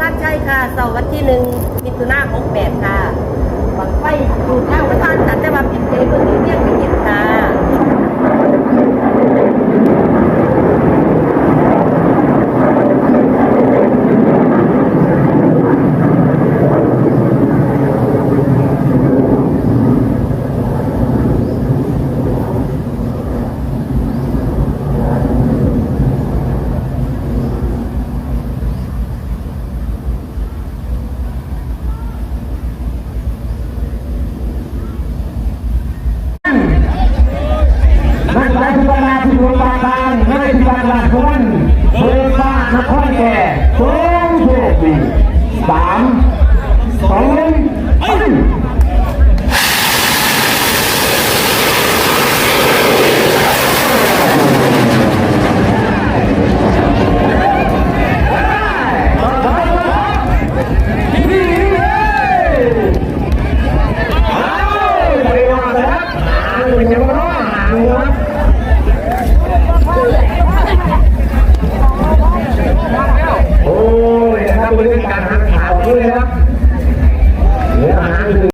ທ່ານໄຊຄ່ະ ເສົາວັນທີໜຶ່ງ ມິຖຸນາ ຫົກແປດຄ່ະ ບັ້ງໄຟດູດທາງໄປຜ່ານກັນ ແຕ່ວ່າປິດໃຈເບິ່ງເຮັດວຽກໄປເຮັດຄ່ະ. ນາຍສາຍສຸດຕະນາ ທີ່ສະໝຸດປາການ ນາຍພິພັກ ລາດສະຫວັນ ເບີກຟ້າ ນະຄອນແກ່ ຈົ່ງໂຊກດີ. ສາມ ສອງ ໜຶ່ງ ໄປ! ໂອ້ຍ ນະຄັບ ເບິ່ງການຫັນຂາອອກເລີຍນະຄັບ.